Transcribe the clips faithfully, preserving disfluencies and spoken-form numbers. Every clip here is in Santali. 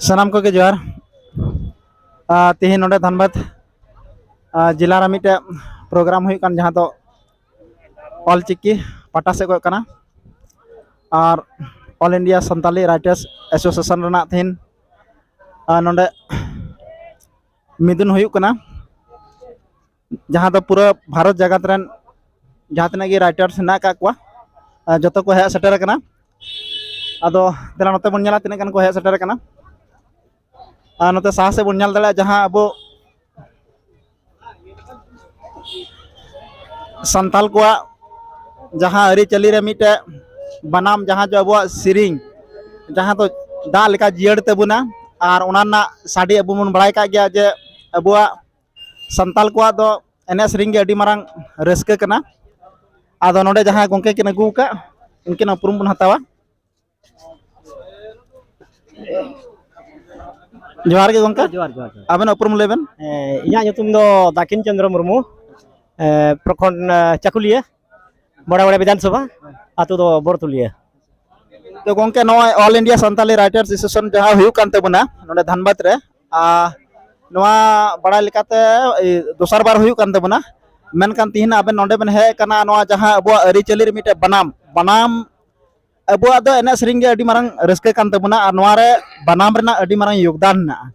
ᱥᱟᱱᱟᱢ ᱠᱚᱜᱮ ᱡᱚᱦᱟᱨ᱾ ᱛᱮᱦᱮᱧ ᱱᱚᱰᱮ ᱫᱷᱟᱱᱵᱟᱫᱽ ᱡᱮᱞᱟ ᱨᱮ ᱢᱤᱫᱴᱮᱡ ᱯᱨᱳᱜᱨᱟᱢ ᱦᱩᱭᱩᱜ ᱠᱟᱱ, ᱡᱟᱦᱟᱸ ᱫᱚ ᱚᱞ ᱪᱤᱠᱤ ᱯᱟᱦᱴᱟ ᱥᱮᱫ ᱠᱷᱚᱱ ᱠᱟᱱᱟ᱾ ᱟᱨ All India Santali Writers Association ᱨᱮᱱᱟᱜ ᱛᱮᱦᱮᱧ ᱱᱚᱰᱮ ᱢᱤᱫᱩᱱ ᱦᱩᱭᱩᱜ ᱠᱟᱱᱟ, ᱡᱟᱦᱟᱸ ᱫᱚ ᱯᱩᱨᱟᱹ ᱵᱷᱟᱨᱚᱛ ᱡᱟᱠᱟᱛ ᱨᱮᱱ ᱡᱟᱦᱟᱸ ᱛᱤᱱᱟᱹᱜ ᱜᱮ ᱨᱟᱭᱴᱟᱨᱥ ᱦᱮᱱᱟᱜ ᱟᱠᱟᱫ ᱠᱚᱣᱟ, ᱡᱚᱛᱚ ᱠᱚ ᱦᱮᱡ ᱥᱮᱴᱮᱨ ᱟᱠᱟᱱᱟ᱾ ᱟᱫᱚ ᱫᱮᱞᱟ ᱱᱚᱛᱮ ᱵᱚᱱ ᱧᱮᱞᱟ ᱛᱤᱱᱟᱹᱜ ᱜᱟᱱ ᱠᱚ ᱦᱮᱡ ᱥᱮᱴᱮᱨ ᱟᱠᱟᱱᱟ᱾ ᱟᱨ ᱱᱚᱛᱮ ᱥᱟᱦᱟ ᱥᱮᱫ ᱵᱚᱱ ᱧᱮᱞ ᱫᱟᱲᱮᱭᱟᱜᱼᱟ, ᱡᱟᱦᱟᱸ ᱟᱵᱚ ᱥᱟᱱᱛᱟᱞ ᱠᱚᱣᱟᱜ ᱡᱟᱦᱟᱸ ᱟᱹᱨᱤᱪᱟᱹᱞᱤ ᱨᱮ ᱢᱤᱫᱴᱮᱡ ᱵᱟᱱᱟᱢ, ᱡᱟᱦᱟᱸ ᱡᱚ ᱟᱵᱚᱣᱟᱜ ᱥᱮᱨᱮᱧ, ᱡᱟᱦᱟᱸ ᱫᱚ ᱫᱟᱜ ᱞᱮᱠᱟ ᱡᱤᱭᱟᱹᱲ ᱛᱟᱵᱚᱱᱟ, ᱟᱨ ᱚᱱᱟ ᱨᱮᱱᱟᱜ ᱥᱟᱰᱮ ᱟᱵᱚ ᱵᱚᱱ ᱵᱟᱲᱟᱭ ᱠᱟᱜ ᱜᱮᱭᱟ ᱡᱮ ᱟᱵᱚᱣᱟᱜ ᱥᱟᱱᱛᱟᱞ ᱠᱚᱣᱟᱜ ᱫᱚ ᱮᱱᱮᱡ ᱥᱮᱨᱮᱧ ᱜᱮ ᱟᱹᱰᱤ ᱢᱟᱨᱟᱝ ᱨᱟᱹᱥᱠᱟᱹ ᱠᱟᱱᱟ᱾ ᱟᱫᱚ ᱱᱚᱰᱮ ᱡᱟᱦᱟᱸᱭ ᱜᱚᱢᱠᱮ ᱠᱤᱱ ᱟᱹᱜᱩ ᱟᱠᱟᱫ, ᱩᱱᱠᱤᱱᱟᱜ ᱩᱯᱨᱩᱢ ᱵᱚᱱ ᱦᱟᱛᱟᱣᱟ᱾ ᱡᱚᱦᱟᱨ ᱜᱮ ᱜᱚᱢᱠᱮ᱾ ᱡᱚᱦᱟᱨ, ᱡᱚᱦᱟᱨ, ᱡᱚᱦᱟᱨ᱾ ᱟᱵᱮᱱᱟᱜ ᱩᱯᱨᱩᱢ ᱞᱟᱹᱭ ᱵᱮᱱ᱾ ᱦᱮᱸ, ᱤᱧᱟᱹᱜ ᱧᱩᱛᱩᱢ ᱫᱚ ᱫᱟᱠᱤᱱ ᱪᱚᱱᱫᱨᱚ ᱢᱩᱨᱢᱩ, ᱮ, ᱯᱨᱚᱠᱷᱚᱸᱰ, ᱮ, ᱪᱟᱠᱩᱞᱤᱭᱟᱹ, ᱵᱚᱲᱟ ᱵᱚᱲᱟ ᱵᱤᱫᱷᱟᱱ ᱥᱚᱵᱷᱟ, ᱟᱹᱛᱩ ᱫᱚ ᱵᱚᱲᱛᱩᱞᱤᱭᱟᱹ᱾ ᱛᱚ ᱜᱚᱢᱠᱮ, ᱱᱚᱜᱼᱚᱭ All India Santali Writers Association ᱡᱟᱦᱟᱸ ᱦᱩᱭᱩᱜ ᱠᱟᱱ ᱛᱟᱵᱚᱱᱟ ᱱᱚᱰᱮ ᱫᱷᱟᱱᱵᱟᱫᱽ ᱨᱮ, ᱟᱨ ᱱᱚᱣᱟ ᱵᱟᱲᱟᱭ ᱞᱮᱠᱟᱛᱮ ᱮ, ᱫᱚᱥᱟᱨ ᱵᱟᱨ ᱦᱩᱭᱩᱜ ᱠᱟᱱ ᱛᱟᱵᱚᱱᱟ, ᱢᱮᱱᱠᱷᱟᱱ ᱛᱤᱦᱤᱧ ᱟᱵᱮᱱ ᱱᱚᱰᱮ ᱵᱮᱱ ᱦᱮᱡ ᱟᱠᱟᱱᱟ, ᱱᱚᱣᱟ ᱡᱟᱦᱟᱸ ᱟᱵᱚᱣᱟᱜ ᱟᱹᱨᱤᱪᱟᱹᱞᱤ ᱨᱮ ᱢᱤᱫᱴᱮᱡ ᱵᱟᱱᱟᱢ, ᱵᱟᱱᱟᱢ ᱟᱵᱚᱣᱟᱜ ᱫᱚ ᱮᱱᱮᱡ ᱥᱮᱨᱮᱧ ᱜᱮ ᱟᱹᱰᱤ ᱢᱟᱨᱟᱝ ᱨᱟᱹᱥᱠᱟᱹ ᱠᱟᱱ ᱛᱟᱵᱚᱱᱟ, ᱟᱨ ᱱᱚᱣᱟ ᱨᱮ ᱵᱟᱱᱟᱢ ᱨᱮᱱᱟᱜ ᱟᱹᱰᱤ ᱢᱟᱨᱟᱝ ᱭᱳᱜᱽᱫᱟᱱ ᱢᱮᱱᱟᱜᱼᱟ᱾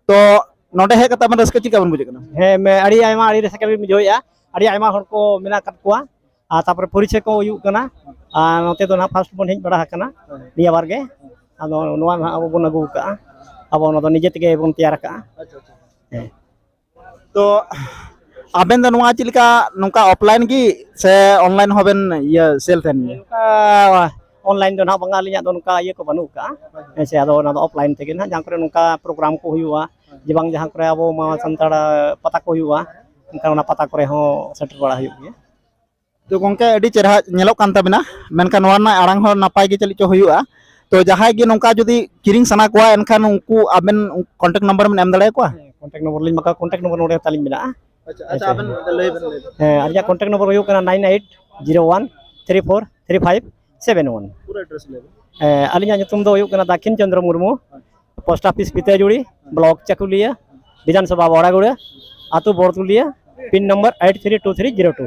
ᱛᱚ ᱱᱚᱰᱮ ᱦᱮᱡ ᱠᱟᱛᱮ ᱟᱵᱮᱱ ᱨᱟᱹᱥᱠᱟᱹ ᱪᱮᱫ ᱞᱮᱠᱟ ᱵᱮᱱ ᱵᱩᱡᱷᱟᱹᱜ ᱠᱟᱱᱟ? ᱦᱮᱸ, ᱢᱮ-, ᱟᱹᱰᱤ ᱟᱭᱢᱟ, ᱟᱹᱰᱤ ᱨᱟᱹᱥᱠᱟᱹ ᱞᱤᱧ ᱵᱩᱡᱷᱟᱹᱣᱮᱫᱼᱟ᱾ ᱟᱹᱰᱤ ᱟᱭᱢᱟ ᱦᱚᱲ ᱠᱚ ᱢᱮᱱᱟᱜ ᱟᱠᱟᱫ ᱠᱚᱣᱟ, ᱟᱨ ᱛᱟᱯᱚᱨᱮ ᱯᱚᱨᱤᱪᱚᱭ ᱠᱚ ᱦᱩᱭᱩᱜ ᱠᱟᱱᱟ᱾ ᱟᱨ ᱱᱚᱛᱮ ᱫᱚ ᱱᱟᱦᱟᱜ ᱯᱷᱟᱥᱴ ᱵᱚᱱ ᱦᱮᱡ ᱵᱟᱲᱟ ᱟᱠᱟᱱᱟ ᱱᱤᱭᱟᱹ ᱵᱟᱨ ᱜᱮ᱾ ᱟᱫᱚ ᱱᱚᱣᱟ ᱱᱟᱦᱟᱜ ᱟᱵᱚ ᱵᱚᱱ ᱟᱹᱜᱩ ᱟᱠᱟᱫᱼᱟ, ᱟᱵᱚ ᱚᱱᱟ ᱫᱚ ᱱᱤᱡᱮ ᱛᱮᱜᱮ ᱵᱚᱱ ᱛᱮᱭᱟᱨ ᱟᱠᱟᱫᱼᱟ᱾ ᱟᱪᱪᱷᱟ, ᱟᱪᱪᱷᱟ᱾ ᱦᱮᱸ᱾ ᱛᱚ ᱟᱵᱮᱱ ᱫᱚ ᱱᱚᱣᱟ ᱪᱮᱫ ᱞᱮᱠᱟ, ᱱᱚᱝᱠᱟ ᱚᱯᱷᱞᱟᱭᱤᱱ ᱜᱮ ᱥᱮ ᱚᱱᱞᱟᱭᱤᱱ ᱦᱚᱸᱵᱮᱱ ᱤᱭᱟᱹ ᱥᱮᱞ ᱛᱟᱦᱮᱱ ᱜᱮᱭᱟ? ᱱᱚᱝᱠᱟ ᱚᱱᱞᱟᱭᱤᱱ ᱫᱚ ᱱᱟᱦᱟᱜ ᱵᱟᱝᱟ, ᱟᱹᱞᱤᱧᱟᱜ ᱫᱚ ᱱᱚᱝᱠᱟ ᱤᱭᱟᱹ ᱠᱚ ᱵᱟᱹᱱᱩᱜ ᱟᱠᱟᱫᱼᱟ᱾ ᱦᱮᱸ ᱥᱮ, ᱟᱫᱚ ᱚᱱᱟ ᱫᱚ ᱚᱯᱷᱞᱟᱭᱤᱱ ᱛᱮᱜᱮ ᱱᱟᱦᱟᱜ, ᱡᱟᱦᱟᱸ ᱠᱚᱨᱮ ᱱᱚᱝᱠᱟ ᱯᱨᱳᱜᱨᱟᱢ ᱠᱚ ᱦᱩᱭᱩᱜᱼᱟ, ᱡᱮ ᱵᱟᱝ ᱡᱟᱦᱟᱸ ᱠᱚᱨᱮ ᱟᱵᱚ ᱢᱟ ᱥᱟᱱᱛᱟᱲ ᱯᱟᱛᱟ ᱠᱚ ᱦᱩᱭᱩᱜᱼᱟ, ᱮᱱᱠᱷᱟᱱ ᱚᱱᱟ ᱯᱟᱛᱟ ᱠᱚᱨᱮ ᱦᱚᱸ ᱥᱮᱴᱮᱨ ᱵᱟᱲᱟ ᱦᱩᱭᱩᱜ ᱜᱮᱭᱟ᱾ ᱛᱚ ᱜᱚᱝᱠᱮ, ᱟᱹᱰᱤ ᱪᱮᱦᱨᱟ ᱧᱮᱞᱚᱜ ᱠᱟᱱ ᱛᱟᱵᱮᱱᱟ, ᱢᱮᱱᱠᱷᱟᱱ ᱱᱚᱣᱟ ᱨᱮᱱᱟᱜ ᱟᱲᱟᱝ ᱦᱚᱸ ᱱᱟᱯᱟᱭ ᱜᱮ ᱪᱮᱫ ᱪᱚ ᱦᱩᱭᱩᱜᱼᱟ᱾ ᱛᱚ ᱡᱟᱦᱟᱸᱭ ᱜᱮ ᱱᱚᱝᱠᱟ ᱡᱩᱫᱤ ᱠᱤᱨᱤᱧ ᱥᱟᱱᱟ ᱠᱚᱣᱟ, ᱮᱱᱠᱷᱟᱱ ᱩᱱᱠᱩ ᱟᱵᱮᱱ ᱠᱚᱱᱴᱟᱠᱴ ᱱᱟᱢᱵᱟᱨ ᱵᱮᱱ ᱮᱢ ᱫᱟᱲᱮᱭᱟᱠᱚᱣᱟ? ᱦᱮᱸ, ᱠᱚᱱᱴᱟᱠᱴ ᱱᱚᱢᱵᱚᱨ ᱞᱤᱧ ᱮᱢᱟ ᱠᱚᱣᱟ, ᱠᱚᱱᱴᱟᱠᱴ ᱱᱚᱢᱵᱚᱨ ᱱᱚᱰᱮ ᱛᱟᱹᱞᱤᱧ ᱢᱮᱱᱟᱜᱼᱟ᱾ ᱟᱪᱪᱷᱟ, ᱟᱪᱪᱷᱟ, ᱟᱪᱪᱷᱟ᱾ ᱟᱵᱮᱱ ᱞᱟᱹᱭ ᱵᱮᱱ, ᱞᱟᱹᱭ ᱵᱮᱱ᱾ ᱦᱮᱸ, ᱟᱹᱞᱤᱧᱟᱜ ᱠᱚᱱᱴᱟᱠᱴ ᱱᱚᱢᱵᱚᱨ ᱦᱩᱭᱩᱜ ᱠᱟᱱᱟ nine eight zero one three four three five seven one᱾ ᱯᱩᱨᱟᱹ ᱮᱰᱨᱮᱥ ᱞᱟᱹᱭ ᱵᱮᱱ᱾ ᱦᱮᱸ, ᱟᱹᱞᱤᱧᱟᱜ ᱧᱩᱛᱩᱢ ᱫᱚ ᱦᱩᱭᱩᱜ ᱠᱟᱱᱟ Dakhin Chandra Murmu, post office Pitajuri, block Chakulia, Vidhan Sabha Baharagora, ᱟᱹᱛᱩ Bortulia, pin number eight three two three zero two.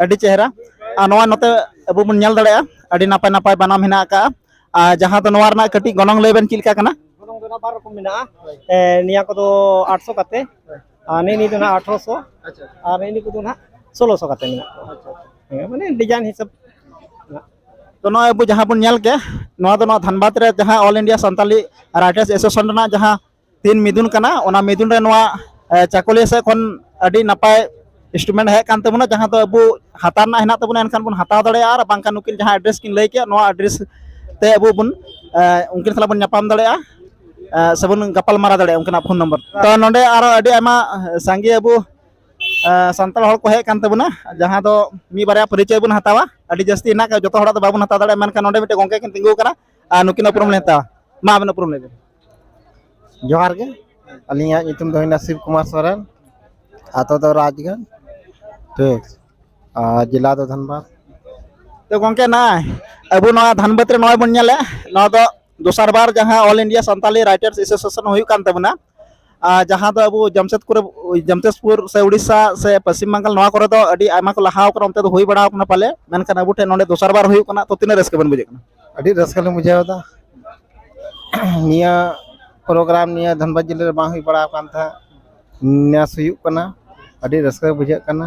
ᱟᱹᱰᱤ ᱪᱮᱦᱨᱟ᱾ ᱟᱨ ᱱᱚᱣᱟ ᱱᱚᱛᱮ ᱟᱵᱚ ᱵᱚᱱ ᱧᱮᱞ ᱫᱟᱲᱮᱭᱟᱜᱼᱟ, ᱟᱹᱰᱤ ᱱᱟᱯᱟᱭ ᱱᱟᱯᱟᱭ ᱵᱟᱱᱟᱢ ᱦᱮᱱᱟᱜ ᱟᱠᱟᱫᱼᱟ᱾ ᱟᱨ ᱡᱟᱦᱟᱸ ᱫᱚ ᱱᱚᱣᱟ ᱨᱮᱱᱟᱜ ᱠᱟᱹᱴᱤᱡ ᱜᱚᱱᱚᱝ ᱞᱟᱹᱭ ᱵᱮᱱ, ᱪᱮᱫ ᱞᱮᱠᱟ ᱠᱟᱱᱟ? ᱜᱚᱱᱚᱝ ᱫᱚ ᱱᱟᱜ ᱵᱟᱨ ᱨᱚᱠᱚᱢ ᱢᱮᱱᱟᱜᱼᱟ᱾ ᱮ, ᱱᱤᱭᱟᱹ ᱠᱚᱫᱚ ᱟᱴᱥᱚ ᱠᱟᱛᱮ, ᱟᱨ ᱱᱤᱭᱟᱹ ᱱᱤᱭᱟᱹ ᱫᱚ ᱱᱟᱜ ᱟᱴᱷᱨᱚᱥᱚ, ᱟᱨ ᱱᱤᱭᱟᱹ ᱠᱚᱫᱚ ᱱᱟᱜ ᱥᱳᱞᱳᱥᱚ ᱠᱟᱛᱮ ᱢᱮᱱᱟᱜ ᱠᱚᱣᱟ᱾ ᱦᱮᱸ, ᱢᱟᱱᱮ ᱰᱤᱡᱟᱭᱤᱱ ᱦᱤᱥᱟᱹᱵ᱾ ᱛᱚ ᱱᱚᱜᱼᱚᱭ ᱟᱵᱚ ᱡᱟᱦᱟᱸ ᱵᱚᱱ ᱧᱮᱞ ᱠᱮᱫ, ᱱᱚᱣᱟ ᱫᱚ ᱱᱚᱣᱟ ᱫᱷᱟᱱᱵᱟᱫᱽ ᱨᱮ ᱡᱟᱦᱟᱸ all India Santali writers association ᱨᱮᱱᱟᱜ ᱡᱟᱦᱟᱸ ᱛᱤᱱ ᱢᱤᱫᱩᱱ ᱠᱟᱱᱟ, ᱚᱱᱟ ᱢᱤᱫᱩᱱ ᱨᱮ ᱱᱚᱣᱟ ᱮ, ᱪᱟᱠᱩᱞᱤᱭᱟᱹ ᱥᱮᱫ ᱠᱷᱚᱱ ᱟᱹᱰᱤ ᱱᱟᱯᱟᱭ ᱤᱱᱥᱴᱨᱩᱢᱮᱱᱴ ᱦᱮᱡ ᱠᱟᱱ ᱛᱟᱵᱚᱱᱟ, ᱡᱟᱦᱟᱸ ᱫᱚ ᱟᱵᱚ ᱦᱟᱛᱟᱣ ᱨᱮᱱᱟᱜ ᱦᱮᱱᱟᱜ ᱛᱟᱵᱚᱱᱟ, ᱮᱱᱠᱷᱟᱱ ᱵᱚᱱ ᱦᱟᱛᱟᱣ ᱫᱟᱲᱮᱭᱟᱜᱼᱟ, ᱟᱨ ᱵᱟᱝᱠᱷᱟᱱ ᱱᱩᱠᱤᱱ ᱡᱟᱦᱟᱸ ᱮᱰᱨᱮᱥ ᱠᱤᱱ ᱞᱟᱹᱭ ᱠᱮᱫ, ᱱᱚᱣᱟ ᱮᱰᱨᱮᱥ ᱛᱮ ᱟᱵᱚ ᱵᱚᱱ ᱮ, ᱩᱱᱠᱤᱱ ᱥᱟᱞᱟᱜ ᱵᱚᱱ ᱧᱟᱯᱟᱢ ᱫᱟᱲᱮᱭᱟᱜᱼᱟ, ᱮ, ᱥᱮᱵᱚᱱ ᱜᱟᱯᱟᱞ ᱢᱟᱨᱟᱣ ᱫᱟᱲᱮᱭᱟᱜᱼᱟ ᱩᱱᱠᱤᱱᱟᱜ ᱯᱷᱳᱱ ᱱᱚᱢᱵᱚᱨ᱾ ᱛᱚ ᱱᱚᱰᱮ ᱟᱨᱚ ᱟᱹᱰᱤ ᱟᱭᱢᱟ ᱮ, ᱥᱟᱸᱜᱮ ᱟᱵᱚ ᱮ, ᱥᱟᱱᱛᱟᱲ ᱦᱚᱲ ᱠᱚ ᱦᱮᱡ ᱠᱟᱱ ᱛᱟᱵᱚᱱᱟ, ᱡᱟᱦᱟᱸ ᱫᱚ ᱢᱤᱫ ᱵᱟᱨᱭᱟ ᱯᱚᱨᱤᱪᱚᱭ ᱵᱚᱱ ᱦᱟᱛᱟᱣᱟ᱾ ᱟᱹᱰᱤ ᱡᱟᱹᱥᱛᱤ ᱦᱮᱱᱟᱜ ᱠᱚᱣᱟ, ᱡᱚᱛᱚ ᱦᱚᱲᱟᱜ ᱫᱚ ᱵᱟᱵᱚᱱ ᱦᱟᱛᱟᱣ ᱫᱟᱲᱮᱭᱟᱜᱼᱟ, ᱢᱮᱱᱠᱷᱟᱱ ᱱᱚᱰᱮ ᱢᱤᱫᱴᱮᱱ ᱜᱚᱝᱠᱮ ᱠᱤᱱ ᱛᱤᱸᱜᱩ ᱟᱠᱟᱱᱟ, ᱟᱨ ᱱᱩᱠᱤᱱᱟᱜ ᱩᱯᱨᱩᱢ ᱞᱮ ᱦᱟᱛᱟᱣᱟ᱾ ᱢᱟ ᱟᱵᱮᱱᱟᱜ ᱩᱯᱨᱩᱢ ᱞᱟᱹᱭ ᱵᱮᱱ᱾ ᱡᱚᱦᱟᱨ ᱜᱮ, ᱟᱹᱞᱤᱧᱟᱜ ᱧᱩᱛᱩᱢ ᱫᱚ ᱦᱩᱭᱱᱟ ᱥᱤᱵ ᱠᱩᱢᱟᱨ ᱥᱚᱨᱮᱱ, ᱟᱛᱳ ᱫᱚ ᱨᱟᱡᱽᱜᱚᱸᱡᱽ᱾ ᱴᱷᱤᱠ, ᱟᱨ ᱡᱮᱞᱟ ᱫᱚ ᱫᱷᱟᱱᱵᱟᱫᱽ᱾ ᱛᱚ ᱜᱚᱝᱠᱮ, ᱱᱚᱜᱼᱚᱭ ᱟᱵᱚ ᱱᱚᱣᱟ ᱫᱷᱟᱱᱵᱟᱫᱽ ᱨᱮ ᱱᱚᱜᱼᱚᱭ ᱵᱚᱱ ᱧᱮᱞᱮᱫ, ᱱᱚᱣᱟ ᱫᱚ ᱫᱚᱥᱟᱨ ᱵᱟᱨ ᱡᱟᱦᱟᱸ all India Santali writers association ᱦᱩᱭᱩᱜ ᱠᱟᱱ ᱛᱟᱵᱚᱱᱟ, ᱟᱨ ᱡᱟᱦᱟᱸ ᱫᱚ ᱟᱵᱚ ᱡᱟᱢᱥᱮᱫᱽᱯᱩᱨ, ᱡᱟᱢᱥᱮᱫᱽᱯᱩᱨ ᱥᱮ ᱩᱲᱤᱥᱥᱟ ᱥᱮ ᱯᱚᱥᱪᱤᱢ ᱵᱟᱝᱜᱟᱞ, ᱱᱚᱣᱟ ᱠᱚᱨᱮ ᱫᱚ ᱟᱹᱰᱤ ᱟᱭᱢᱟ ᱠᱚ ᱞᱟᱦᱟ ᱟᱠᱟᱱᱟ, ᱚᱱᱛᱮ ᱫᱚ ᱦᱩᱭ ᱵᱟᱲᱟ ᱟᱠᱟᱱᱟ ᱯᱟᱞᱮ, ᱢᱮᱱᱠᱷᱟᱱ ᱟᱵᱚ ᱴᱷᱮᱱ ᱱᱚᱰᱮ ᱫᱚᱥᱟᱨ ᱵᱟᱨ ᱦᱩᱭᱩᱜ ᱠᱟᱱᱟ, ᱛᱚ ᱛᱤᱱᱟᱹᱜ ᱨᱟᱹᱥᱠᱟᱹ ᱵᱮᱱ ᱵᱩᱡᱷᱟᱹᱜ ᱠᱟᱱᱟ? ᱟᱹᱰᱤ ᱨᱟᱹᱥᱠᱟᱹ ᱞᱤᱧ ᱵᱩᱡᱷᱟᱹᱣ ᱮᱫᱟ᱾ ᱱᱤᱭᱟᱹ ᱯᱨᱳᱜᱨᱟᱢ ᱱᱤᱭᱟᱹ ᱫᱷᱟᱱᱵᱟᱫᱽ ᱡᱮᱞᱟ ᱨᱮ ᱵᱟᱝ ᱦᱩᱭ ᱵᱟᱲᱟ ᱟᱠᱟᱱ ᱛᱟᱦᱮᱸᱫ, ᱱᱮᱥ ᱦᱩᱭᱩᱜ ᱠᱟᱱᱟ, ᱟᱹᱰᱤ ᱨᱟᱹᱥᱠᱟᱹ ᱵᱩᱡᱷᱟᱹᱜ ᱠᱟᱱᱟ᱾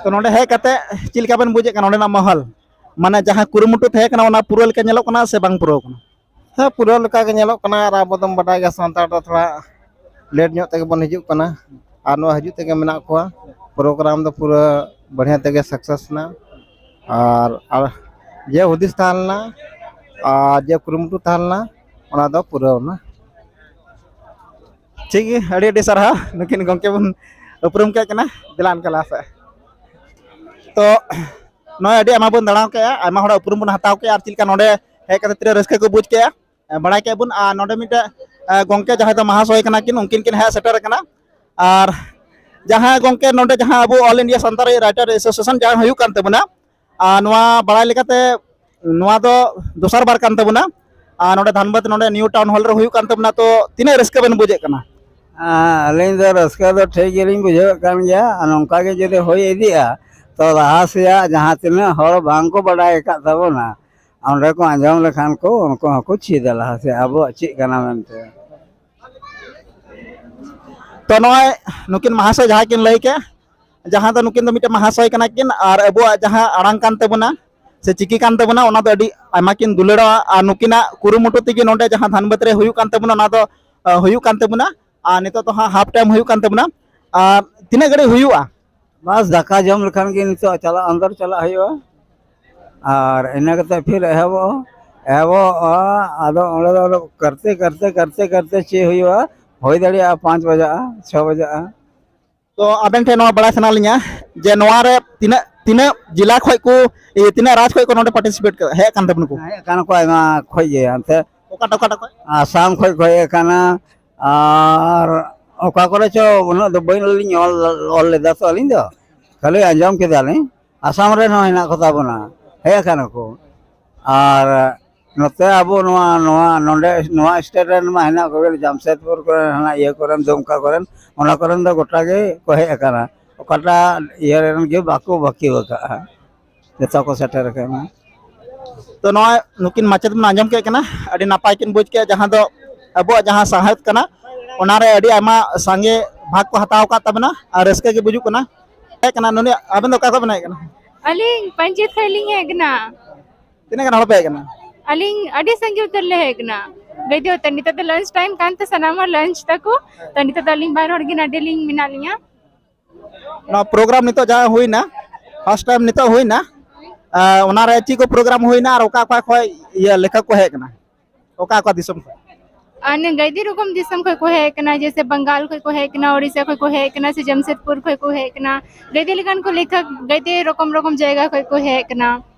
ᱛᱚ ᱱᱚᱰᱮ ᱦᱮᱡ ᱠᱟᱛᱮ ᱪᱮᱫ ᱞᱮᱠᱟ ᱵᱮᱱ ᱵᱩᱡᱮᱫ ᱠᱟᱱᱟ ᱱᱚᱰᱮᱱᱟᱜ ᱢᱚᱦᱚᱞ? ᱢᱟᱱᱮ ᱡᱟᱦᱟᱸ ᱠᱩᱨᱩᱢᱩᱴᱩ ᱛᱟᱦᱮᱸ ᱠᱟᱱᱟ, ᱚᱱᱟ ᱯᱩᱨᱟᱹᱣ ᱞᱮᱠᱟ ᱧᱮᱞᱚᱜ ᱠᱟᱱᱟ ᱥᱮ ᱵᱟᱝ ᱯᱩᱨᱟᱹᱣ ᱠᱟᱱᱟ? ᱦᱮᱸ, ᱯᱩᱨᱟᱹᱣ ᱞᱮᱠᱟ ᱜᱮ ᱧᱮᱞᱚᱜ ᱠᱟᱱᱟ᱾ ᱟᱨ ᱟᱵᱚ ᱫᱚᱢ ᱵᱟᱰᱟᱭ ᱜᱮᱭᱟ, ᱥᱟᱱᱛᱟᱲ ᱫᱚ ᱛᱷᱚᱲᱟ ᱞᱮᱴ ᱧᱚᱜ ᱛᱮᱜᱮ ᱵᱚᱱ ᱦᱤᱡᱩᱜ ᱠᱟᱱᱟ, ᱟᱨ ᱱᱚᱣᱟ ᱦᱤᱡᱩᱜ ᱛᱮᱜᱮ ᱢᱮᱱᱟᱜ ᱠᱚᱣᱟ᱾ ᱯᱨᱳᱜᱨᱟᱢ ᱫᱚ ᱯᱩᱨᱟᱹ ᱵᱟᱲᱦᱤᱭᱟ ᱛᱮᱜᱮ ᱥᱟᱠᱥᱮᱥ ᱮᱱᱟ, ᱟᱨ, ᱟᱨ ᱡᱮ ᱦᱩᱫᱤᱥ ᱛᱟᱦᱮᱸ ᱞᱮᱱᱟ ᱟᱨ ᱡᱮ ᱠᱩᱨᱩᱢᱩᱴᱩ ᱛᱟᱦᱮᱸ ᱞᱮᱱᱟ, ᱚᱱᱟ ᱫᱚ ᱯᱩᱨᱟᱹᱣ ᱮᱱᱟ᱾ ᱴᱷᱤᱠ ᱜᱮ, ᱟᱹᱰᱤ ᱟᱹᱰᱤ ᱥᱟᱨᱦᱟᱣ᱾ ᱱᱩᱠᱤᱱ ᱜᱚᱢᱠᱮ ᱵᱚᱱ ᱩᱯᱨᱩᱢ ᱠᱮᱫ ᱠᱤᱱᱟ᱾ ᱫᱮᱞᱟ ᱚᱱᱠᱟ ᱞᱟᱦᱟ ᱥᱮᱫ᱾ ᱛᱚ ᱱᱚᱜᱼᱚᱭ ᱟᱹᱰᱤ ᱟᱭᱢᱟ ᱵᱚᱱ ᱫᱟᱬᱟ ᱠᱮᱜᱼᱟ, ᱟᱭᱢᱟ ᱦᱚᱲᱟᱜ ᱩᱯᱨᱩᱢ ᱵᱚᱱ ᱦᱟᱛᱟᱣ ᱠᱮᱜᱼᱟ, ᱟᱨ ᱪᱮᱫ ᱞᱮᱠᱟ ᱱᱚᱰᱮ ᱦᱮᱡ ᱠᱟᱛᱮ ᱛᱤᱱᱟᱹᱜ ᱨᱟᱹᱥᱠᱟᱹ ᱠᱚ ᱵᱩᱡᱽ ᱠᱮᱜᱼᱟ, ᱮ, ᱵᱟᱲᱟᱭ ᱠᱮᱜᱼᱟ ᱵᱚᱱ᱾ ᱟᱨ ᱱᱚᱰᱮ ᱢᱤᱫᱴᱮᱡ, ᱮ, ᱜᱚᱢᱠᱮ ᱡᱟᱦᱟᱸᱭ ᱫᱚ ᱢᱟᱦᱟᱥᱚᱭ ᱠᱟᱱᱟ ᱠᱤᱱ, ᱩᱱᱠᱤᱱ ᱠᱤᱱ ᱦᱮᱡ ᱥᱮᱴᱮᱨ ᱟᱠᱟᱱᱟ᱾ ᱟᱨ ᱡᱟᱦᱟᱸ ᱜᱚᱢᱠᱮ ᱱᱚᱰᱮ ᱡᱟᱦᱟᱸ ᱟᱵᱚ all India Santali writer association ᱡᱟᱦᱟᱸ ᱦᱩᱭᱩᱜ ᱠᱟᱱ ᱛᱟᱵᱚᱱᱟ, ᱟᱨ ᱱᱚᱣᱟ ᱵᱟᱲᱟᱭ ᱞᱮᱠᱟᱛᱮ ᱱᱚᱣᱟ ᱫᱚ ᱫᱚᱥᱟᱨ ᱵᱟᱨ ᱠᱟᱱ ᱛᱟᱵᱚᱱᱟ᱾ ᱟᱨ ᱱᱚᱰᱮ ᱫᱷᱟᱱᱵᱟᱫᱽ, ᱱᱚᱰᱮ ᱱᱤᱭᱩ ᱴᱟᱣᱩᱱ ᱦᱚᱞ ᱨᱮ ᱦᱩᱭᱩᱜ ᱠᱟᱱ ᱛᱟᱵᱚᱱᱟ, ᱛᱚ ᱛᱤᱱᱟᱹᱜ ᱨᱟᱹᱥᱠᱟᱹ ᱵᱮᱱ ᱵᱩᱡᱮᱫ ᱠᱟᱱᱟ? ᱟᱹᱞᱤᱧ ᱫᱚ ᱨᱟᱹᱥᱠᱟᱹ ᱫᱚ ᱴᱷᱤᱠ ᱜᱮᱞᱤᱧ ᱵᱩᱡᱷᱟᱹᱣᱮᱫ ᱠᱟᱱ ᱜᱮᱭᱟ᱾ ᱟᱨ ᱱᱚᱝᱠᱟ ᱜᱮ ᱡᱩᱫᱤ ᱦᱩᱭ ᱤᱫᱤᱜᱼᱟ, ᱛᱚ ᱞᱟᱦᱟ ᱥᱮᱭᱟᱜ ᱡᱟᱦᱟᱸ ᱛᱤᱱᱟᱹᱜ ᱦᱚᱲ ᱵᱟᱝ ᱠᱚ ᱵᱟᱰᱟᱭ ᱟᱠᱟᱫ ᱛᱟᱵᱚᱱᱟ, ᱚᱸᱰᱮ ᱠᱚ ᱟᱸᱡᱚᱢ ᱞᱮᱠᱷᱟᱱ ᱠᱚ, ᱩᱱᱠᱩ ᱦᱚᱸᱠᱚ ᱪᱮᱫᱟ ᱞᱟᱦᱟ ᱥᱮᱫ ᱟᱵᱚᱣᱟᱜ ᱪᱮᱫ ᱠᱟᱱᱟ ᱢᱮᱱᱛᱮ᱾ ᱛᱚ ᱱᱚᱜᱼᱚᱭ ᱱᱩᱠᱤᱱ ᱢᱟᱦᱟᱥᱚᱭ ᱡᱟᱦᱟᱸ ᱠᱤᱱ ᱞᱟᱹᱭ ᱠᱮᱫ, ᱡᱟᱦᱟᱸ ᱫᱚ ᱱᱩᱠᱤᱱ ᱫᱚ ᱢᱤᱫᱴᱮᱱ ᱢᱟᱦᱟᱥᱚᱭ ᱠᱟᱱᱟ ᱠᱤᱱ, ᱟᱨ ᱟᱵᱚᱣᱟᱜ ᱡᱟᱦᱟᱸ ᱟᱲᱟᱝ ᱠᱟᱱ ᱛᱟᱵᱚᱱᱟ ᱥᱮ ᱪᱤᱠᱤ ᱠᱟᱱ ᱛᱟᱵᱚᱱᱟ, ᱚᱱᱟ ᱫᱚ ᱟᱹᱰᱤ ᱟᱭᱢᱟ ᱠᱤᱱ ᱫᱩᱞᱟᱹᱲᱟᱜᱼᱟ᱾ ᱟᱨ ᱱᱩᱠᱤᱱᱟᱜ ᱠᱩᱨᱩᱢᱩᱴᱩ ᱛᱮᱜᱮ ᱱᱚᱰᱮ ᱡᱟᱦᱟᱸ ᱫᱷᱟᱱᱵᱟᱫᱽ ᱨᱮ ᱦᱩᱭᱩᱜ ᱠᱟᱱ ᱛᱟᱵᱚᱱᱟ, ᱚᱱᱟ ᱫᱚ ᱦᱩᱭᱩᱜ ᱠᱟᱱ ᱛᱟᱵᱚᱱᱟ᱾ ᱟᱨ ᱱᱤᱛᱚᱜ ᱫᱚ ᱦᱟᱸᱜ ᱦᱟᱯ ᱴᱟᱭᱤᱢ ᱦᱩᱭᱩᱜ ᱠᱟᱱ ᱛᱟᱵᱚᱱᱟ᱾ ᱟᱨ ᱛᱤᱱᱟᱹᱜ ᱜᱷᱟᱹᱲᱤᱡ ᱦᱩᱭᱩᱜᱼᱟ? ᱵᱟᱥ, ᱫᱟᱠᱟ ᱡᱚᱢ ᱞᱮᱠᱷᱟᱱ ᱜᱮ ᱱᱤᱛᱚᱜ ᱪᱟᱞᱟᱜ, ᱟᱱᱫᱚᱨ ᱪᱟᱞᱟᱜ ᱦᱩᱭᱩᱜᱼᱟ᱾ ᱟᱨ ᱤᱱᱟᱹ ᱠᱟᱛᱮ ᱯᱷᱤᱨ ᱮᱦᱚᱵᱚᱜᱼᱟ᱾ ᱮᱦᱚᱵᱚᱜᱼᱟ᱾ ᱟᱫᱚ ᱚᱸᱰᱮ ᱫᱚ ᱟᱫᱚ ᱠᱟᱨᱛᱮ ᱠᱟᱨᱛᱮ ᱠᱟᱨᱛᱮ ᱠᱟᱨᱛᱮ ᱪᱮᱫ ᱦᱩᱭᱩᱜᱼᱟ, ᱦᱩᱭ ᱫᱟᱲᱮᱭᱟᱜᱼᱟ ᱯᱟᱸᱪ ᱵᱟᱡᱟᱜᱼᱟ, ᱪᱷᱚ ᱵᱟᱡᱟᱜᱼᱟ᱾ ᱛᱚ ᱟᱵᱮᱱ ᱴᱷᱮᱱ ᱱᱚᱣᱟ ᱵᱟᱲᱟᱭ ᱥᱟᱱᱟ ᱞᱤᱧᱟ ᱡᱮ ᱱᱚᱣᱟ ᱨᱮ ᱛᱤᱱᱟᱹᱜ, ᱛᱤᱱᱟᱹᱜ ᱡᱮᱞᱟ ᱠᱷᱚᱱ ᱠᱚ, ᱤᱭᱟᱹ, ᱛᱤᱱᱟᱹᱜ ᱨᱟᱡᱽ ᱠᱷᱚᱱ ᱠᱚ ᱱᱚᱰᱮ ᱯᱟᱨᱴᱤᱥᱤᱯᱮᱴ ᱦᱮᱡ ᱟᱠᱟᱱ ᱛᱟᱵᱚᱱᱟ ᱠᱚ? ᱦᱮᱡ ᱟᱠᱟᱱ ᱠᱚ ᱟᱭᱢᱟ ᱠᱷᱚᱱ ᱜᱮ, ᱦᱟᱱᱛᱮ ᱚᱠᱟᱴᱟᱜ, ᱚᱠᱟᱴᱟᱜ ᱠᱷᱚᱱ? ᱟᱥᱟᱢ ᱠᱷᱚᱱ ᱠᱚ ᱦᱮᱡ ᱟᱠᱟᱱᱟ᱾ ᱟᱨ ᱚᱠᱟ ᱠᱚᱨᱮ ᱪᱚ ᱩᱱᱟᱹᱜ ᱫᱚ ᱵᱟᱹᱧ ᱚᱞ, ᱚᱞ ᱞᱮᱫᱟ ᱛᱚ ᱟᱹᱞᱤᱧ ᱫᱚ, ᱠᱷᱟᱹᱞᱤ ᱟᱸᱡᱚᱢ ᱠᱮᱫᱟᱞᱤᱧ᱾ ᱟᱥᱟᱢ ᱨᱮᱱ ᱦᱚᱸ ᱦᱮᱱᱟᱜ ᱠᱚᱛᱟ ᱵᱚᱱᱟ, ᱦᱮᱡ ᱟᱠᱟᱱᱟ ᱠᱚ᱾ ᱟᱨ ᱱᱚᱛᱮ ᱟᱵᱚ ᱱᱚᱣᱟ, ᱱᱚᱣᱟ ᱱᱚᱰᱮ ᱱᱚᱣᱟ ᱥᱴᱮᱴ ᱨᱮᱱ ᱢᱟ ᱦᱮᱱᱟᱜ ᱠᱚᱜᱮ, ᱡᱟᱢᱥᱮᱫᱽᱯᱩᱨ ᱠᱚᱨᱮᱱ, ᱦᱟᱱᱟ ᱤᱭᱟᱹ ᱠᱚᱨᱮᱱ, ᱫᱩᱢᱠᱟ ᱠᱚᱨᱮᱱ, ᱚᱱᱟ ᱠᱚᱨᱮᱱ ᱫᱚ ᱜᱚᱴᱟ ᱜᱮ ᱠᱚ ᱦᱮᱡ ᱟᱠᱟᱱᱟ᱾ ᱚᱠᱟᱴᱟᱜ ᱤᱭᱟᱹ ᱨᱮᱱ ᱜᱮ ᱵᱟᱠᱚ ᱵᱟᱹᱠᱤ ᱟᱠᱟᱫᱼᱟ, ᱡᱚᱛᱚ ᱠᱚ ᱥᱮᱴᱮᱨ ᱟᱠᱟᱱᱟ᱾ ᱛᱚ ᱱᱚᱣᱟ ᱱᱩᱠᱤᱱ ᱢᱟᱪᱮᱫ ᱵᱚᱱ ᱟᱸᱡᱚᱢ ᱠᱮᱫ ᱠᱤᱱᱟ, ᱟᱹᱰᱤ ᱱᱟᱯᱟᱭ ᱠᱤᱱ ᱵᱩᱡᱽ ᱠᱮᱫᱼᱟ, ᱡᱟᱦᱟᱸ ᱫᱚ ᱟᱵᱚᱣᱟᱜ ᱡᱟᱦᱟᱸ ᱥᱟᱶᱦᱮᱫ ᱠᱟᱱᱟ, ᱚᱱᱟᱨᱮ ᱟᱹᱰᱤ ᱟᱭᱢᱟ ᱥᱟᱸᱜᱮ ᱵᱷᱟᱜᱽ ᱠᱚ ᱦᱟᱛᱟᱣ ᱟᱠᱟᱫ ᱛᱟᱵᱚᱱᱟ ᱟᱨ ᱨᱟᱹᱥᱠᱟᱹ ᱜᱮ ᱵᱩᱡᱩᱜ ᱠᱟᱱᱟ᱾ ᱦᱮᱡ ᱠᱟᱱᱟ ᱱᱩᱱᱤ, ᱟᱵᱮᱱ ᱫᱚ ᱚᱠᱟ ᱠᱷᱚᱱ ᱵᱮᱱ ᱦᱮᱡ ᱠᱟᱱᱟ? ᱟᱹᱞᱤᱧ ᱯᱟᱧᱪᱮᱛ ᱠᱷᱚᱱ ᱞᱤᱧ ᱦᱮᱡ ᱠᱟᱱᱟ᱾ ᱛᱤᱱᱟᱹᱜ ᱜᱟᱱ ᱦᱚᱲ ᱯᱮ ᱦᱮᱡ ᱠᱟᱱᱟ? ᱟᱹᱞᱤᱧ ᱟᱹᱰᱤ ᱥᱟᱸᱜᱮ ᱩᱛᱟᱹᱨ ᱞᱮ ᱦᱮᱡ ᱠᱟᱱᱟ᱾ ᱜᱟᱹᱭᱫᱤ ᱩᱛᱟᱹᱨ, ᱱᱤᱛᱚᱜ ᱫᱚ ᱞᱟᱧᱪ ᱴᱟᱭᱤᱢ ᱠᱟᱱ ᱛᱮ ᱥᱟᱱᱟᱢ ᱦᱚᱲ ᱞᱟᱧᱪ ᱛᱟᱠᱚ, ᱛᱚ ᱱᱤᱛᱚᱜ ᱫᱚ ᱟᱹᱞᱤᱧ ᱵᱟᱨ ᱦᱚᱲ ᱜᱮ ᱱᱟᱰᱮ ᱞᱤᱧ ᱢᱮᱱᱟᱜ ᱞᱤᱧᱟ᱾ ᱱᱚᱣᱟ ᱯᱨᱳᱜᱨᱟᱢ ᱱᱤᱛᱚᱜ ᱡᱟᱦᱟᱸ ᱦᱩᱭᱱᱟ, ᱯᱷᱟᱥᱴ ᱴᱟᱭᱤᱢ ᱱᱤᱛᱚᱜ ᱦᱩᱭᱱᱟ, ᱟᱨ ᱚᱱᱟᱨᱮ ᱪᱮᱫ ᱠᱚ ᱯᱨᱳᱜᱨᱟᱢ ᱦᱩᱭᱱᱟ ᱟᱨ ᱚᱠᱟ ᱚᱠᱟ ᱠᱷᱚᱱ ᱤᱭᱟᱹ ᱞᱮᱠᱷᱚᱠ ᱠᱚ ᱦᱮᱡ ᱠᱟᱱᱟ? ᱚᱠᱟ ᱚᱠᱟ ᱫᱤᱥᱚᱢ ᱠᱷᱚᱱ? ᱟᱨ ᱱᱤᱭᱟᱹ ᱜᱟᱹᱭᱫᱤ ᱨᱚᱠᱚᱢ ᱫᱤᱥᱚᱢ ᱠᱷᱚᱱ ᱠᱚ ᱦᱮᱡ ᱠᱟᱱᱟ, ᱡᱮᱭᱥᱮ ᱵᱟᱝᱜᱟᱞ ᱠᱷᱚᱱ ᱠᱚ ᱦᱮᱡ ᱠᱟᱱᱟ, ᱳᱰᱤᱥᱟ ᱠᱷᱚᱱ ᱠᱚ ᱦᱮᱡ ᱠᱟᱱᱟ, ᱥᱮ ᱡᱟᱢᱥᱮᱫᱽᱯᱩᱨ ᱠᱷᱚᱱ ᱠᱚ ᱦᱮᱡ ᱠᱟᱱᱟ᱾ ᱜᱟᱹᱭᱫᱤ ᱞᱮᱠᱟᱱ ᱠᱚ ᱞᱮᱠᱷᱚᱠ ᱜᱟᱹᱭᱫᱤ ᱨᱚᱠᱚᱢ ᱨᱚᱠᱚᱢ ᱡᱟᱭᱜᱟ ᱠᱷᱚᱱ ᱠᱚ ᱦᱮᱡ ᱠᱟᱱᱟ᱾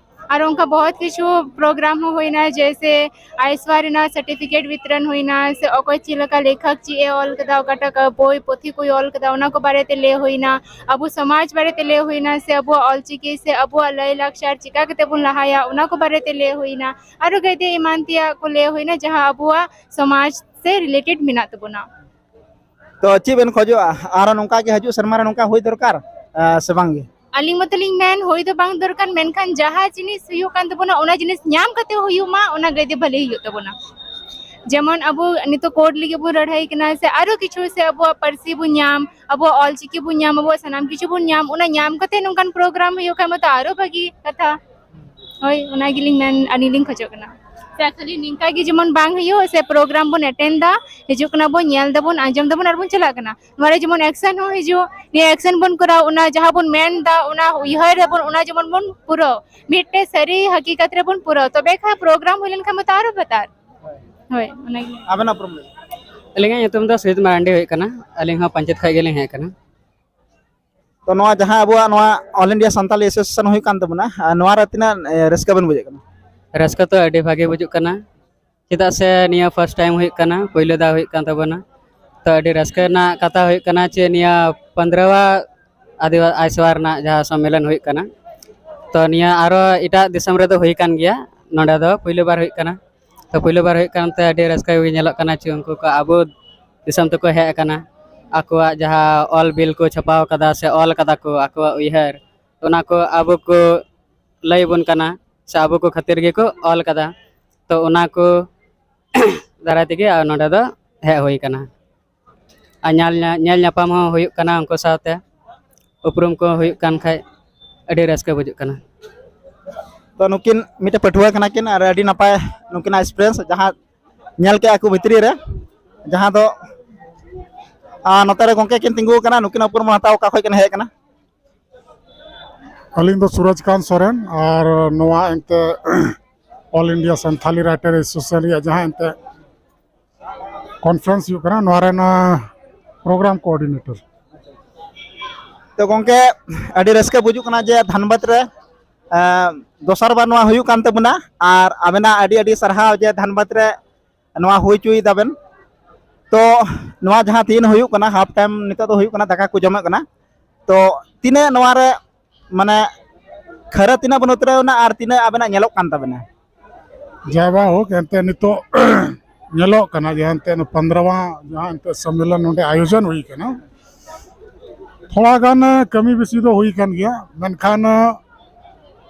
ᱟᱨ ᱚᱱᱠᱟ ᱵᱚᱦᱩᱛ ᱠᱤᱪᱷᱩ ᱯᱨᱳᱜᱨᱟᱢ ᱦᱚᱸ ᱦᱩᱭᱱᱟ, ᱡᱮᱭᱥᱮ ᱟᱭᱮᱥᱣᱟ ᱨᱮᱱᱟᱜ ᱥᱟᱨᱴᱤᱯᱷᱤᱠᱮᱴ ᱵᱤᱛᱨᱚᱱ ᱦᱩᱭᱱᱟ, ᱥᱮ ᱚᱠᱚᱭ ᱪᱮᱫ ᱞᱮᱠᱟ ᱞᱮᱠᱷᱚᱠ ᱪᱮᱫ ᱮ ᱚᱞ ᱠᱟᱫᱟ, ᱚᱠᱟᱴᱟᱜ ᱵᱳᱭ ᱯᱩᱛᱷᱤ ᱠᱚᱭ ᱚᱞ ᱠᱟᱫᱟ, ᱚᱱᱟ ᱠᱚ ᱵᱟᱨᱮᱛᱮ ᱞᱟᱹᱭ ᱦᱩᱭᱱᱟ᱾ ᱟᱵᱚ ᱥᱚᱢᱟᱡᱽ ᱵᱟᱨᱮᱛᱮ ᱞᱟᱹᱭ ᱦᱩᱭᱱᱟ, ᱥᱮ ᱟᱵᱚᱣᱟᱜ ᱚᱞᱪᱤᱠᱤ ᱥᱮ ᱟᱵᱚᱣᱟᱜ ᱞᱟᱭᱼᱞᱟᱠᱪᱟᱨ ᱪᱤᱠᱟ ᱠᱟᱛᱮ ᱵᱚᱱ ᱞᱟᱦᱟᱭᱟ, ᱚᱱᱟ ᱠᱚ ᱵᱟᱨᱮᱛᱮ ᱞᱟᱹᱭ ᱦᱩᱭᱱᱟ᱾ ᱟᱨᱚ ᱜᱟᱭᱫᱮ ᱮᱢᱟᱱ ᱛᱮᱭᱟᱜ ᱠᱚ ᱞᱟᱹᱭ ᱦᱩᱭᱱᱟ, ᱡᱟᱦᱟᱸ ᱟᱵᱚᱣᱟᱜ ᱥᱚᱢᱟᱡᱽ ᱥᱮ ᱨᱤᱞᱮᱴᱮᱰ ᱢᱮᱱᱟᱜ ᱛᱟᱵᱚᱱᱟ᱾ ᱛᱚ ᱪᱮᱫ ᱵᱮᱱ ᱠᱷᱚᱡᱚᱜᱼᱟ, ᱟᱨᱚ ᱱᱚᱝᱠᱟ ᱜᱮ ᱦᱤᱡᱩᱜ ᱥᱮᱨᱢᱟ ᱨᱮ ᱱᱚᱝᱠᱟ ᱦᱩᱭ ᱫᱚᱨᱠᱟᱨ, ᱟ, ᱥᱮ ᱵᱟᱝ ᱜᱮ? ᱟᱹᱞᱤᱧ ᱢᱟᱛᱚᱞᱤᱧ ᱢᱮᱱ ᱦᱩᱭ ᱫᱚ ᱵᱟᱝ ᱫᱚᱨᱠᱟᱨ, ᱢᱮᱱᱠᱷᱟᱱ ᱡᱟᱦᱟᱸ ᱡᱤᱱᱤᱥ ᱦᱩᱭᱩᱜ ᱠᱟᱱ ᱛᱟᱵᱚᱱᱟ, ᱚᱱᱟ ᱡᱤᱱᱤᱥ ᱧᱟᱢ ᱠᱟᱛᱮ ᱦᱩᱭᱩᱜ ᱢᱟ, ᱚᱱᱟ ᱜᱟᱭᱫᱮ ᱵᱷᱟᱹᱞᱤ ᱦᱩᱭᱩᱜ ᱛᱟᱵᱚᱱᱟ᱾ ᱡᱮᱢᱚᱱ ᱟᱵᱚ ᱱᱤᱛᱚᱜ ᱠᱳᱨᱴ ᱞᱟᱹᱜᱤᱫ ᱵᱚᱱ ᱞᱟᱹᱲᱦᱟᱹᱭ ᱠᱟᱱᱟ, ᱥᱮ ᱟᱨᱚ ᱠᱤᱪᱷᱩ, ᱥᱮ ᱟᱵᱚᱣᱟᱜ ᱯᱟᱹᱨᱥᱤ ᱵᱚᱱ ᱧᱟᱢ, ᱟᱵᱚᱣᱟᱜ ᱚᱞᱪᱤᱠᱤ ᱵᱚᱱ ᱧᱟᱢ, ᱟᱵᱚᱣᱟᱜ ᱥᱟᱱᱟᱢ ᱠᱤᱪᱷᱩ ᱵᱚᱱ ᱧᱟᱢ, ᱚᱱᱟ ᱧᱟᱢ ᱠᱟᱛᱮ ᱱᱚᱝᱠᱟᱱ ᱯᱨᱳᱜᱨᱟᱢ ᱦᱩᱭᱩᱜ ᱠᱷᱟᱱ ᱢᱟᱛᱚ ᱟᱨᱚ ᱵᱷᱟᱹᱜᱤ ᱠᱟᱛᱷᱟ᱾ ᱦᱳᱭ, ᱚᱱᱟ ᱜᱮᱞᱤᱧ ᱢᱮᱱ, ᱟᱹᱞᱤᱧ ᱞᱤᱧ ᱠᱷᱚᱡᱚᱜ ᱠᱟᱱᱟ᱾ ᱥᱮ ᱠᱷᱟᱹᱞᱤ ᱱᱤᱝᱠᱟ ᱜᱮ ᱡᱮᱢᱚᱱ ᱵᱟᱝ ᱦᱩᱭᱩᱜ, ᱥᱮ ᱯᱨᱳᱜᱨᱟᱢ ᱵᱚᱱ ᱮᱴᱮᱱ ᱫᱟ, ᱦᱤᱡᱩᱜ ᱠᱟᱱᱟ ᱵᱚᱱ, ᱧᱮᱞ ᱫᱟᱵᱚᱱ, ᱟᱸᱡᱚᱢ ᱫᱟᱵᱚᱱ ᱟᱨ ᱵᱚᱱ ᱪᱟᱞᱟᱜ ᱠᱟᱱᱟ᱾ ᱱᱚᱣᱟ ᱨᱮ ᱡᱮᱢᱚᱱ ᱮᱠᱥᱮᱱ ᱦᱚᱸ ᱦᱤᱡᱩᱜ, ᱱᱤᱭᱟᱹ ᱮᱠᱥᱮᱱ ᱵᱚᱱ ᱠᱚᱨᱟᱣ, ᱚᱱᱟ ᱡᱟᱦᱟᱸ ᱵᱚᱱ ᱢᱮᱱ ᱫᱟ, ᱚᱱᱟ ᱩᱭᱦᱟᱹᱨ ᱫᱟᱵᱚᱱ, ᱚᱱᱟ ᱡᱮᱢᱚᱱ ᱵᱚᱱ ᱯᱩᱨᱟᱹᱣ᱾ ᱢᱤᱫᱴᱮᱡ ᱥᱟᱹᱨᱤ ᱦᱟᱹᱠᱤᱠᱟᱛ ᱨᱮᱵᱚᱱ ᱯᱩᱨᱟᱹᱣ, ᱛᱚᱵᱮ ᱠᱷᱟᱱ ᱯᱨᱳᱜᱨᱟᱢ ᱦᱩᱭ ᱞᱮᱱᱠᱷᱟᱱ ᱢᱟᱛᱚ ᱟᱨᱚ ᱵᱟᱛᱟᱨ᱾ ᱦᱳᱭ, ᱚᱱᱟᱜᱮ᱾ ᱟᱵᱮᱱᱟᱜ ᱩᱯᱨᱩᱢ ᱞᱟᱹᱭ? ᱟᱹᱞᱤᱧᱟᱜ ᱧᱩᱛᱩᱢ ᱫᱚ ᱥᱩᱡᱤᱛ ᱢᱟᱨᱟᱱᱰᱤ ᱦᱩᱭᱩᱜ ᱠᱟᱱᱟ᱾ ᱟᱹᱞᱤᱧ ᱦᱚᱸ ᱯᱚᱧᱪᱟᱭᱮᱛ ᱠᱷᱚᱱ ᱜᱮᱞᱤᱧ ᱦᱮᱡ ᱟᱠᱟᱱᱟ᱾ ᱛᱚ ᱱᱚᱣᱟ ᱡᱟᱦᱟᱸ ᱟᱵᱚᱣᱟᱜ ᱱᱚᱣᱟ ᱚᱞ ᱤᱱᱰᱤᱭᱟ ᱥᱟᱱᱛᱟᱞᱤ ᱮᱥᱳᱥᱤᱭᱮᱥᱚᱱ ᱦᱩᱭᱩᱜ ᱠᱟᱱ ᱛᱟᱵᱚᱱᱟ, ᱟᱨ ᱱᱚᱣᱟ ᱨᱮ ᱛᱤᱱᱟᱹᱜ ᱮ, ᱨᱟᱹᱥᱠᱟᱹ ᱵᱮᱱ ᱵᱩᱡᱷᱟᱹᱜ ᱠᱟᱱᱟ? ᱨᱟᱹᱥᱠᱟᱹ ᱛᱚ ᱟᱹᱰᱤ ᱵᱷᱟᱜᱮ ᱵᱩᱡᱩᱜ ᱠᱟᱱᱟ, ᱪᱮᱫᱟᱜ ᱥᱮ ᱱᱤᱭᱟᱹ ᱯᱷᱟᱥᱴ ᱴᱟᱭᱤᱢ ᱦᱩᱭᱩᱜ ᱠᱟᱱᱟ, ᱯᱳᱭᱞᱳ ᱫᱷᱟᱣ ᱦᱩᱭᱩᱜ ᱠᱟᱱ ᱛᱟᱵᱚᱱᱟ᱾ ᱛᱚ ᱟᱹᱰᱤ ᱨᱟᱹᱥᱠᱟᱹ ᱨᱮᱱᱟᱜ ᱠᱟᱛᱷᱟ ᱦᱩᱭᱩᱜ ᱠᱟᱱᱟ ᱡᱮ ᱱᱤᱭᱟᱹ ᱯᱚᱱᱫᱽᱨᱚᱣᱟ ᱟᱭᱮᱥᱣᱟ ᱨᱮᱱᱟᱜ ᱡᱟᱦᱟᱸ ᱥᱚᱢᱢᱮᱞᱚᱱ ᱦᱩᱭᱩᱜ ᱠᱟᱱᱟ, ᱛᱚ ᱱᱤᱭᱟᱹ ᱟᱨᱚ ᱮᱴᱟᱜ ᱫᱤᱥᱚᱢ ᱨᱮᱫᱚ ᱦᱩᱭ ᱠᱟᱱ ᱜᱮᱭᱟ, ᱱᱚᱰᱮ ᱫᱚ ᱯᱳᱭᱞᱳ ᱵᱟᱨ ᱦᱩᱭᱩᱜ ᱠᱟᱱᱟ᱾ ᱛᱚ ᱯᱳᱭᱞᱳ ᱵᱟᱨ ᱦᱩᱭᱩᱜ ᱠᱟᱱᱛᱮ ᱟᱹᱰᱤ ᱨᱟᱹᱥᱠᱟᱹ ᱜᱮ ᱧᱮᱞᱚᱜ ᱠᱟᱱᱟ ᱡᱮ ᱩᱱᱠᱩ ᱠᱚ ᱟᱵᱚ ᱫᱤᱥᱚᱢ ᱛᱮᱠᱚ ᱦᱮᱡ ᱟᱠᱟᱱᱟ, ᱟᱠᱚᱣᱟᱜ ᱡᱟᱦᱟᱸ ᱚᱞ ᱵᱤᱞ ᱠᱚ ᱪᱷᱟᱯᱟᱣ ᱠᱟᱫᱟ ᱥᱮ ᱚᱞ ᱠᱟᱫᱟ ᱠᱚ, ᱟᱠᱚᱣᱟᱜ ᱩᱭᱦᱟᱹᱨ, ᱚᱱᱟ ᱠᱚ ᱟᱵᱚ ᱠᱚ ᱞᱟᱹᱭ ᱟᱵᱚᱱ ᱠᱟᱱᱟ, ᱥᱮ ᱟᱵᱚ ᱠᱚ ᱠᱷᱟᱹᱛᱤᱨ ᱜᱮᱠᱚ ᱚᱞ ᱠᱟᱫᱟ᱾ ᱛᱚ ᱚᱱᱟ ᱠᱚ ᱫᱟᱨᱟᱭ ᱛᱮᱜᱮ ᱱᱚᱰᱮ ᱫᱚ ᱦᱮᱡ ᱦᱩᱭ ᱠᱟᱱᱟ᱾ ᱟᱨ ᱧᱮᱞ ᱧᱟ- ᱧᱮᱞ ᱧᱟᱯᱟᱢ ᱦᱚᱸ ᱦᱩᱭᱩᱜ ᱠᱟᱱᱟ, ᱩᱱᱠᱩ ᱥᱟᱶᱛᱮ ᱩᱯᱨᱩᱢ ᱠᱚ ᱦᱩᱭᱩᱜ ᱠᱟᱱ ᱠᱷᱟᱡ ᱟᱹᱰᱤ ᱨᱟᱹᱥᱠᱟᱹ ᱵᱩᱡᱩᱜ ᱠᱟᱱᱟ᱾ ᱛᱚ ᱱᱩᱠᱤᱱ ᱢᱤᱫᱴᱮᱱ ᱯᱟᱹᱴᱷᱩᱣᱟᱹ ᱠᱟᱱᱟ ᱠᱤᱱ, ᱟᱨ ᱟᱹᱰᱤ ᱱᱟᱯᱟᱭ ᱱᱩᱠᱤᱱᱟᱜ ᱮᱠᱥᱯᱨᱤᱭᱮᱱᱥ ᱡᱟᱦᱟᱸ ᱧᱮᱞ ᱠᱮᱜᱼᱟ ᱠᱚ ᱵᱷᱤᱛᱨᱤ ᱨᱮ, ᱡᱟᱦᱟᱸ ᱫᱚ ᱟᱨ ᱱᱚᱛᱮ ᱨᱮ ᱜᱚᱢᱠᱮ ᱠᱤᱱ ᱛᱤᱸᱜᱩ ᱟᱠᱟᱱᱟ, ᱱᱩᱠᱤᱱᱟᱜ ᱩᱯᱨᱩᱢ ᱵᱚᱱ ᱦᱟᱛᱟᱣ, ᱚᱠᱟ ᱠᱷᱚᱱ ᱠᱤᱱ ᱦᱮᱡ ᱟᱠᱟᱱᱟ? ᱟᱹᱞᱤᱧ ᱫᱚ ᱥᱩᱨᱚᱡᱽ ᱠᱟᱱᱛ ᱥᱚᱨᱮᱱ, ᱟᱨ ᱱᱚᱣᱟ ᱮᱱᱛᱮ All India Santhali Writer Association ᱨᱮᱭᱟᱜ ᱡᱟᱦᱟᱸ ᱮᱱᱛᱮ ᱠᱚᱱᱯᱷᱟᱨᱮᱱᱥ ᱦᱩᱭᱩᱜ ᱠᱟᱱᱟ, ᱱᱚᱣᱟ ᱨᱮᱱ ᱯᱨᱳᱜᱨᱟᱢ ᱠᱳᱚᱨᱰᱤᱱᱮᱴᱚᱨ᱾ ᱛᱚ ᱜᱚᱢᱠᱮ, ᱟᱹᱰᱤ ᱨᱟᱹᱥᱠᱟᱹ ᱵᱩᱡᱩᱜ ᱠᱟᱱᱟ ᱡᱮ ᱫᱷᱟᱱᱵᱟᱫᱽ ᱨᱮ ᱫᱚᱥᱟᱨ ᱵᱟᱨ ᱱᱚᱣᱟ ᱦᱩᱭᱩᱜ ᱠᱟᱱ ᱛᱟᱵᱚᱱᱟ᱾ ᱟᱨ ᱟᱵᱮᱱᱟᱜ ᱟᱹᱰᱤ ᱟᱹᱰᱤ ᱥᱟᱨᱦᱟᱣ ᱡᱮ ᱫᱷᱟᱱᱵᱟᱫᱽ ᱨᱮ ᱱᱚᱣᱟ ᱦᱩᱭ ᱦᱚᱪᱚᱭ ᱫᱟᱵᱮᱱ᱾ ᱛᱚ ᱱᱚᱣᱟ ᱡᱟᱦᱟᱸ ᱛᱤᱱ ᱦᱩᱭᱩᱜ ᱠᱟᱱᱟ, ᱦᱟᱯ ᱴᱟᱭᱤᱢ ᱱᱤᱛᱚᱜ ᱫᱚ ᱦᱩᱭᱩᱜ ᱠᱟᱱᱟ, ᱫᱟᱠᱟ ᱠᱚ ᱡᱚᱢᱮᱫ ᱠᱟᱱᱟ᱾ ᱛᱚ ᱛᱤᱱᱟᱹᱜ ᱱᱚᱣᱟ ᱨᱮ ᱢᱟᱱᱮ ᱠᱷᱟᱹᱨᱟᱹ ᱛᱤᱱᱟᱹᱜ ᱵᱚᱱ ᱩᱛᱨᱟᱹᱣ ᱮᱱᱟ ᱟᱨ ᱛᱤᱱᱟᱹᱜ ᱟᱵᱮᱱᱟᱜ ᱧᱮᱞᱚᱜ ᱠᱟᱱ ᱛᱟᱵᱮᱱᱟ? ᱡᱟᱭ ᱵᱟ ᱦᱳᱠ, ᱮᱱᱛᱮ ᱱᱤᱛᱚᱜ ᱧᱮᱞᱚᱜ ᱠᱟᱱᱟ ᱡᱮ ᱮᱱᱛᱮ ᱯᱚᱱᱫᱽᱨᱚᱣᱟ ᱡᱟᱦᱟᱸ ᱮᱱᱛᱮ ᱥᱚᱢᱢᱮᱞᱚᱱ ᱱᱚᱰᱮ ᱟᱭᱳᱡᱚᱱ ᱦᱩᱭ ᱠᱟᱱᱟ, ᱛᱷᱚᱲᱟ ᱜᱟᱱ ᱠᱟᱹᱢᱤ ᱵᱮᱥᱤ ᱫᱚ ᱦᱩᱭ ᱠᱟᱱ ᱜᱮᱭᱟ, ᱢᱮᱱᱠᱷᱟᱱ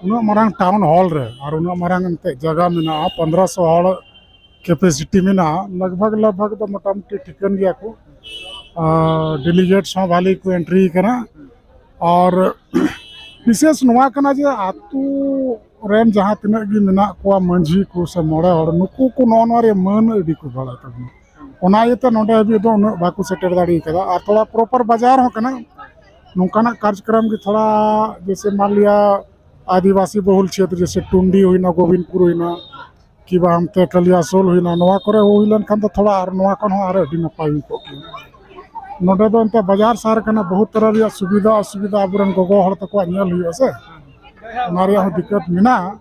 ᱩᱱᱟᱹᱜ ᱢᱟᱨᱟᱝ ᱴᱟᱣᱩᱱ ᱦᱚᱞ ᱨᱮ ᱟᱨ ᱩᱱᱟᱹᱜ ᱢᱟᱨᱟᱝ ᱮᱱᱛᱮ ᱡᱟᱭᱜᱟ ᱢᱮᱱᱟᱜᱼᱟ, ᱯᱚᱱᱫᱽᱨᱚᱥᱚ ᱦᱚᱲ ᱠᱮᱯᱮᱥᱤᱴᱤ ᱢᱮᱱᱟᱜᱼᱟ, ᱞᱟᱜᱽ ᱵᱷᱟᱜᱽ ᱞᱟᱜᱽ ᱵᱷᱟᱜᱽ ᱫᱚ ᱢᱚᱴᱟᱢᱩᱴᱤ ᱴᱷᱤᱠᱟᱹᱱ ᱜᱮᱭᱟ ᱠᱚ᱾ ᱟᱨ ᱰᱮᱞᱤᱜᱮᱴᱥ ᱦᱚᱸ ᱵᱷᱟᱞᱮ ᱠᱚ ᱮᱱᱴᱨᱤ ᱠᱟᱱᱟ᱾ ᱟᱨ ᱵᱤᱥᱮᱥ ᱱᱚᱣᱟ ᱠᱟᱱᱟ ᱡᱮ ᱟᱛᱳ ᱨᱮᱱ ᱡᱟᱦᱟᱸ ᱛᱤᱱᱟᱹᱜ ᱜᱮ ᱢᱮᱱᱟᱜ ᱠᱚᱣᱟ ᱢᱟᱹᱡᱷᱤ ᱠᱚ ᱥᱮ ᱢᱚᱬᱮ ᱦᱚᱲ, ᱱᱩᱠᱩ ᱠᱚ ᱱᱚᱜᱼᱚ ᱱᱚᱣᱟ ᱨᱮ ᱢᱟᱹᱱ ᱟᱹᱰᱤ ᱠᱚ ᱵᱟᱲᱟᱭ ᱛᱟᱵᱚᱱᱟ᱾ ᱚᱱᱟ ᱤᱭᱟᱹᱛᱮ ᱱᱚᱰᱮ ᱦᱟᱹᱵᱤᱡ ᱫᱚ ᱩᱱᱟᱹᱜ ᱵᱟᱠᱚ ᱥᱮᱴᱮᱨ ᱫᱟᱲᱮ ᱠᱟᱫᱟ᱾ ᱟᱨ ᱛᱷᱚᱲᱟ ᱯᱨᱚᱯᱟᱨ ᱵᱟᱡᱟᱨ ᱦᱚᱸ ᱠᱟᱱᱟ, ᱱᱚᱝᱠᱟᱱᱟᱜ ᱠᱟᱨᱡᱚᱠᱨᱚᱢ ᱜᱮ ᱛᱷᱚᱲᱟ ᱡᱮᱭᱥᱮ ᱢᱟᱱ ᱞᱤᱭᱟ ᱟᱹᱫᱤᱵᱟᱹᱥᱤ ᱵᱚᱦᱩᱞ ᱠᱷᱮᱛᱨᱮ ᱡᱮᱭᱥᱮ ᱴᱩᱱᱰᱤ ᱦᱩᱭᱱᱟ, ᱜᱳᱵᱤᱱᱫᱯᱩᱨ ᱦᱩᱭᱱᱟ, ᱠᱤ ᱵᱟ ᱦᱟᱱᱛᱮ ᱠᱟᱞᱤᱭᱟᱥᱳᱞ ᱦᱩᱭᱱᱟ, ᱱᱚᱣᱟ ᱠᱚᱨᱮ ᱦᱩᱭ ᱞᱮᱱᱠᱷᱟᱱ ᱫᱚ ᱛᱷᱚᱲᱟ ᱟᱨ ᱱᱚᱣᱟ ᱠᱷᱚᱱ ᱦᱚᱸ ᱟᱨ ᱟᱹᱰᱤ ᱱᱟᱯᱟᱭ ᱦᱩᱭ ᱠᱚᱜ ᱠᱮᱭᱟ᱾ ᱱᱚᱰᱮ ᱫᱚ ᱮᱱᱛᱮ ᱵᱟᱡᱟᱨ ᱥᱟᱦᱟᱨ ᱠᱟᱱᱟ, ᱵᱚᱦᱩᱛ ᱛᱚᱨᱟ ᱨᱮᱭᱟᱜ ᱥᱩᱵᱤᱫᱷᱟ ᱚᱥᱩᱵᱤᱫᱷᱟ ᱟᱵᱚᱨᱮᱱ ᱜᱚᱜᱚ ᱦᱚᱲ ᱛᱟᱠᱚᱣᱟᱜ ᱧᱮᱞ ᱦᱩᱭᱩᱜᱼᱟ ᱥᱮ, ᱚᱱᱟ ᱨᱮᱭᱟᱜ ᱦᱚᱸ ᱫᱤᱠᱠᱟᱛ ᱢᱮᱱᱟᱜᱼᱟ᱾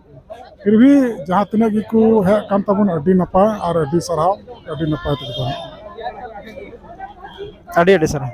ᱯᱷᱤᱨ ᱵᱷᱤ ᱡᱟᱦᱟᱸ ᱛᱤᱱᱟᱹᱜ ᱜᱮᱠᱚ ᱦᱮᱡ ᱠᱟᱱ ᱛᱟᱵᱚᱱᱟ, ᱟᱹᱰᱤ ᱱᱟᱯᱟᱭ ᱟᱨ ᱟᱹᱰᱤ ᱥᱟᱨᱦᱟᱣ, ᱟᱹᱰᱤ ᱱᱟᱯᱟᱭ ᱛᱮᱠᱚ ᱯᱟᱲᱦᱟᱜ ᱠᱟᱱᱟ᱾ ᱟᱹᱰᱤ ᱟᱹᱰᱤ ᱥᱟᱨᱦᱟᱣ᱾